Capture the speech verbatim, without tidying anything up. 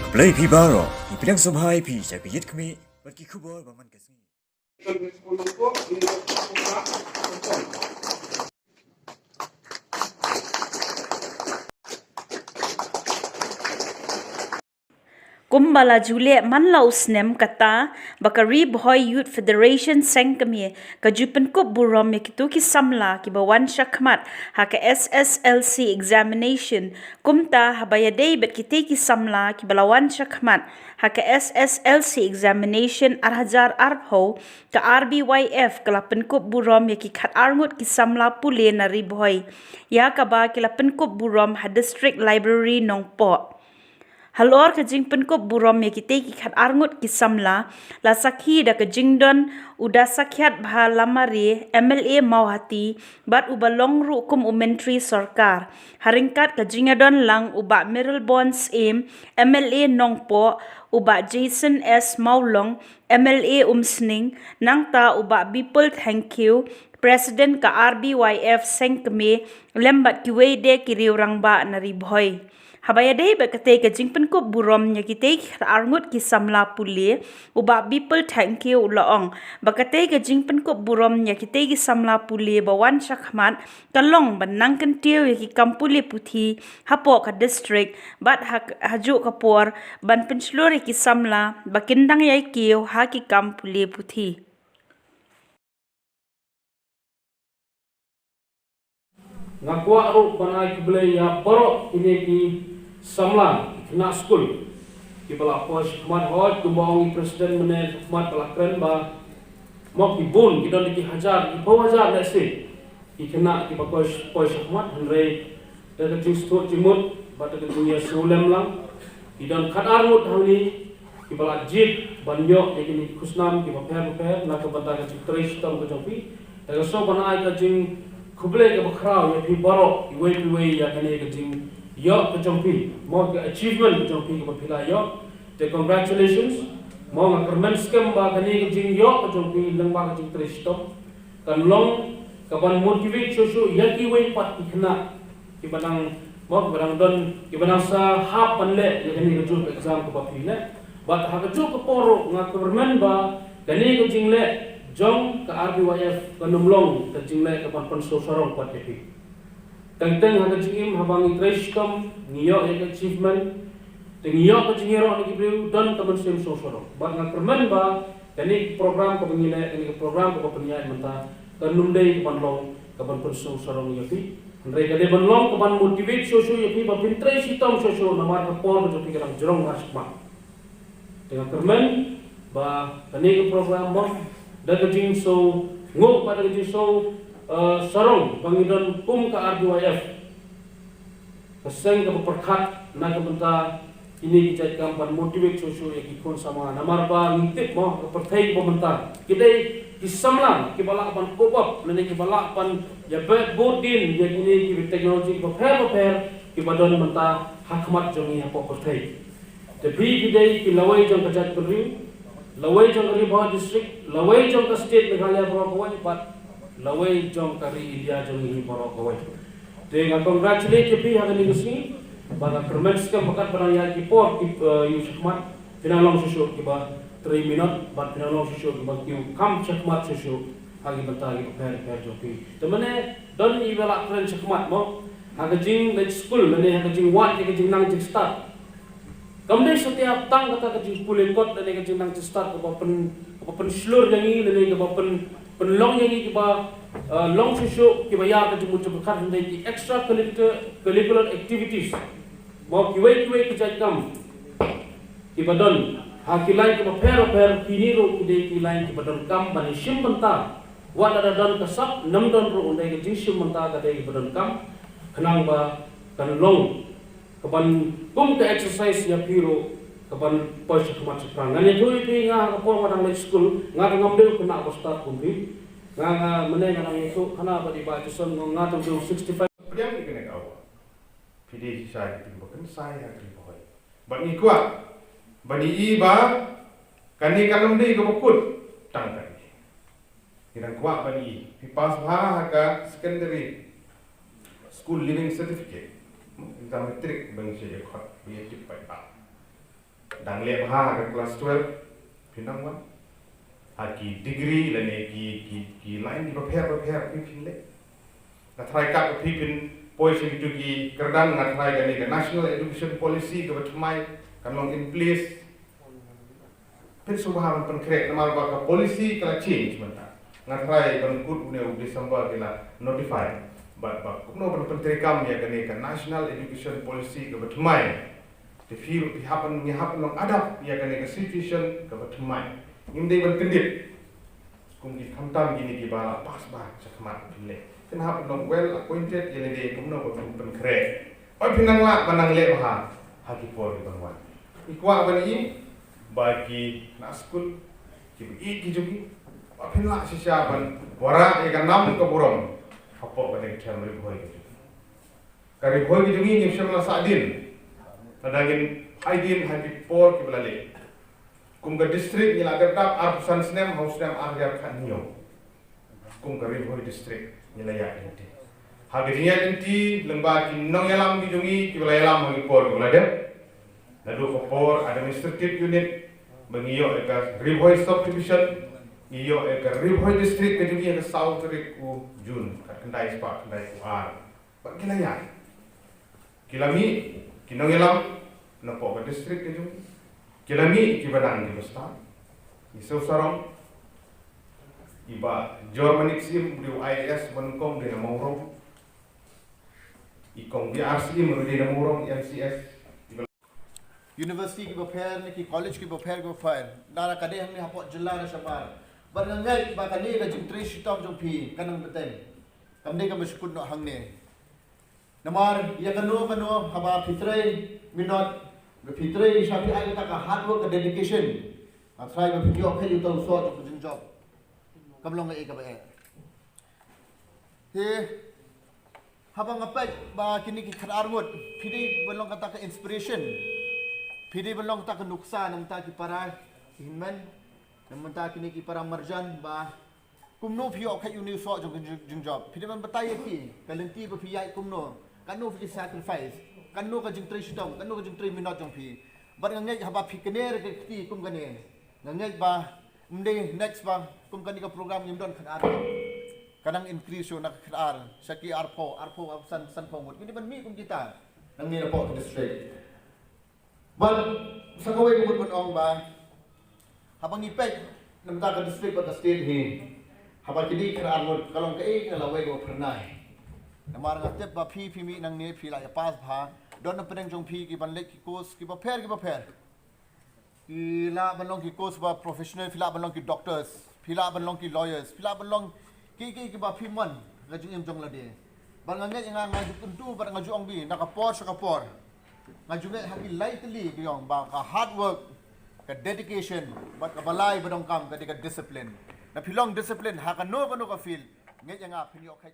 Blei phi baroh, ngi pdiang sngewbha ïa phi sha ka Ïit Khmih bad ki khubor ba man ka sngi. Kumba la ju leh man la u snem, kata ba ka Ri Bhoi Youth Federation Seng Kmie ka ju pynkup burom ïa kito ki samla kiba wan shakhmat ha ka S S L C examination. Kumta, haba ïadei bad kitei ki samla kiba la wan shakhmat ha ka S S L C examination ar hajar arphew, ka R B Y F ka la pynkup burom ïa ki khatar ngut ki samla pule na Ri Bhoi ïa kaba ki la pynkup burom ha District Library Nongpoh. Halor ka jingpynkup burom ïa kitei ki khatar ngut ki samla, la sakhi da ka jingdon u Da Sakhiatbha Lamare, M L A Mawhati, bad uba long ruh kum u Myntri Sorkar. Ha ryngkat ka jingïadon lang u Bah Mayralborn Syiem, M L A Nongpoh, u Bah Jason S Mawlong, M L A Umsning, nangta u Bah Bipul Thangkhiew, President ka R B Y F Seng Kmie, lem bad kiwei de ki riew rangbah na Ri Bhoi. Haba ïadei bad katei ka jingpynkup burom ïa kitei ki khatar ngut ki samla pule, u Bah Bipul Thangkhiew u la ong ba katei ka jingpynkup burom ïa kitei ki samla pule ba wan shakhmat ka long ban nang kyntiew ïa ki kam pule puthi hapoh ka district, bad ha, ha juh ka por ban pynshlur ïa ki samla ba kin dang ïai kiew ha ki kam pule puthi. Nga kwah ruh ban ai khublei ïa baroh kine ki samla, ki khynnah skul kiba la poi shakhmat. Hooid, kumba ong i president mynne shakhmat ba la kren ba mo ki bun, ki don da ki hajar, ki phew hajar lehse ki khynnah kiba poi, poi shakhmat, hynrei da ka jingsngewthuh jingmut bad da ka jingïasngewlem lang, ki don khatar ngut hangne kiba la jied ban ïoh ïa kine ki khusnam kiba pher bapher na ka bynta ka jingtrei shitom ka jong phi. Te nga sngewbha ban ai ka jingkhublei kaba khraw ïa phi baroh, iwei pa iwei, ïa kane ka jingïoh ka jong phi, mo, ka achievement ka jong phi kaba phi la ïoh. Te congratulations. Mo, nga kyrmen skhem ba kane ka jingïoh ka jong phi lyngba ka jingtrei shitom kan long kaban motivate shuh shuh ïa kiwei pat ki khynnah kiba dang, mo, kiba dang don, kiba dang sa hap ban leh ïa kane ka juh exam kaba phi leh. Bad ha ka juh ka por ruh nga kyrmen ba kane ka jingleh jong ka R B Y F kan ym long ka jingleh kaban pynsngewsarong pat ïa phi. Teng teng ha ka jingim, haba ngi trei shitom, ngi ïoh ïa ka achievement, te ngi ïoh ka jingïaroh na ki briew, don ka mynsiem sngewsarong. Bad nga kyrmen ba kane ka program kaba ngi leh, kane ka program kaba pynïaid mynta, kan ym dei kaban long kaban pynsngewsarong ïa phi, hynrei ka dei ban long kaban motivate shuh shuh ïa phi ba phin trei shitom shuh shuh namar ka por ka jong phi ka dang jrong ha shakhmat. Te nga kyrmen ba kane ka program, mo, da ka jingsngewnguh bad da ka jingsngew, eh, sarong ba ngi don kum ka R B Y F, ka seng kaba pyrkhat na ka bynta kine ki jait kam ban motivate shuh shuh ïa ki khun samla, namar ba ngi tip, mo, ka pyrthei ba mynta ki dei ki samla kiba lah ban cope up lane kiba lah ban ïabeh bud dien ïa kine ki technology kiba pher bapher kiba don mynta ha khmat jong ngi hapoh pyrthei. Te phi phi dei ki lawei jong ka jaitbynriew, lawei jong ka Ri Bhoi District, lawei jong ka state Meghalaya baroh kawei, bad lawei jong ka ri India jong ngi baroh kawei. Te nga congratulate ïa phi ha kane ka sngi, bad nga kyrmen skhem ba katba dang ïaid ki por ki, eh, ïa u shakhmat, phin nang long shuh shuh kiba trei minot, bad phin nang long shuh shuh kiba kiew kham shakhmat shuh shuh ha ki bynta kiba pher pher jong phi. Te mynne don iba la kren shakhmat, mo, ha ka jingleit skul lane ha ka jingwad ïa ka jingnang jingstad. Kam dei satia tang kata ka jingpule kot lane ka jingnang jingstad kaba pyn, kaba pynshlur ïa ngi lane kaba pyn, pynlong ïa ngi kiba, eh, long shuh shuh kiba ïar ka jingmut jingpyrkhat, hynrei ki extra curricular, curricular activities, mo, kiwei kiwei ki jait kam kiba don ha ki lain kiba pher bapher, kine ruh ki dei ki lain kiba donkam ban ïashim bynta. Wat lada don ka sap, nym don ruh, hynrei ka jingshim bynta ka dei kaba donkam, khnang ba kan long kaban kum ka exercise ïa phi ruh kaban poi shakhmat shaphrang. Ngan ïathuh ïa phi, nga ha ka por nga dang leit skul, nga te ngam dei u khynnah uba stad kum phi. Nga, nga mynne nga dang ïathuh khana bad i Bah Jason, nga te u sixty-five. Pdiang ïa kane ka award. Phi dei shisha kito kiba kynsai ha ka Ri Bhoi. Bad ngi kwah ban ïohi ba kane kan ym dei kaba kut tang kane. Ngi dang kwah ban ïohi phi pass bha ha ka secondary school leaving certificate, exam matric ba ngi shait ïa khot, ba ngi ïa tip paidbah. Dang leh bha ha ka class twelve, phin nang wan. Ha ki degree lane ki, ki, ki line kiba pher ba pher phi phin leh. Nga tharai katba phi phin poi sha kito ki kyrdan, nga tharai kane ka National Education Policy kaba thymmai kan long in place. Phin sngewbha ban pynkhreh namar ba ka policy ka la change mynta. Nga tharai ban kut une u December ki la notify. Bad ba kumno ban pyntreikam ïa kane ka National Education Policy kaba thymmai. Te phi ruh phi hap ban, ngi hap ban long adapt ïa kane ka situation kaba thymmai. Ngim dei ban kyndit. Kum ki khamtam kine kiba la pass bha shakhmat phin leh. Phin hap ban long well acquainted ïa lade kumno ba phin pynkhreh. Ba phin nang lah ban nang leh bha ha ki por kiban wan. Ngi kwah ban ïohi ba ki khynnah skul kiba ïeit ki jong ngi ba phin lah shisha ban wanrah ïa ka nam ka burom hapoh kane ka Ri Bhoi ka jong ngi. Ka Ri Bhoi ka jong ngi ngim shym la sahdien. Lada ngin ai dien ha ki por kiba la leit. Kum ka district ngi la dep dap arphew san snem ha u snem ar hajar khathynñiew. Kum ka Ri Bhoi district ngi la ïaid lynti. Ha ka jingïaid lynti lyngba ki nongïalam ki jong ngi kiba la ïalam ha ki por kiba la dep. Naduh ka por administrative unit ba ngi ïoh ïa ka Ri Bhoi subdivision, ngi ïoh ïa ka Ri Bhoi district ka jong ngi ha ka saw tarik u June, khatkhyndai spah khyndai phew ar. Bad ki la ïaid. Ki la mih ki nongïalam napoh ka district ka jong ngi. Ki la mih kiba dang kiba stad. Ngi sngewsarong i Bah Jor Manik Syiem u dei u I A S ba nyngkong, u dei na Mawrong. I Kong B R Syiem u dei na Mawrong M C S. University kiba pher ne ki college kiba pher kiba pher. Dara ka dei hangne hapoh jylla na shabar. Bad nga ngeit ba kane ka jingtrei shitom jong phi ka nang bteng. Kam dei kaba shu kut noh hangne. Namar ïa kano kano haba phi trei minot, ba phi trei sha phi ai kata ka hard work, ka dedication. Nga tharai ba phi ïoh kheit ïa uta u soh jong ka jingjob. Kam long kaei kaba eh. Te haba nga peit ba kine ki khatar ngut, phi dei ban long kata ka inspiration. Phi dei ban long kata ka nuksa na bynta ki para ki hynmen, na bynta kine ki para marjan ba kumno phi ïoh kheit ïa une u soh jong ka jing, jingjob. Phi dei ban batai ïa ki ka lynti ba phi ïaid kumno, katno phi sacrifice, katno ka jingtrei shitom, katno ka jingtrei minot jong phi. Bad nga ngeit haba phi kner ka kti kum kane, nga ngeit ba ym dei next ba kum kane ka program ngim don khatar. Ka nang increase shuh na ka khatar sha ki arphew, arphew, arphew san, sanphew ngut. Ngi dei ban mih kum kita nangne napoh ka district. Bad sa kawei ka mut ban ong ba haba ngi peit na bynta ka district bad ka state hi, haba ki dei khatar ngut ka long kaei ka lawei kaba phyrnai. Namar nga tip ba phi, phi mih nangne phi la ïa pass bha. Don na pdeng jong phi ki ban leit ki course kiba pher kiba pher. Phi lah ban long ki course ba professional, phi lah ban long ki doctors, phi lah ban long ki lawyers, phi lah ban long kiei kiei kiba phi mon ha ka jingim jong lade. Bad nga ngeit nga, nga ju kyntu bad nga ju ong bha na ka por sha ka por. Nga ju ngeit ha ki lai tylli ki ong ba ka hard work, ka dedication, bad kaba lai ba donkam ka dei ka discipline. Lada phi long discipline ha kano kano ka field, ngeit ïa nga phin ïoh kheit.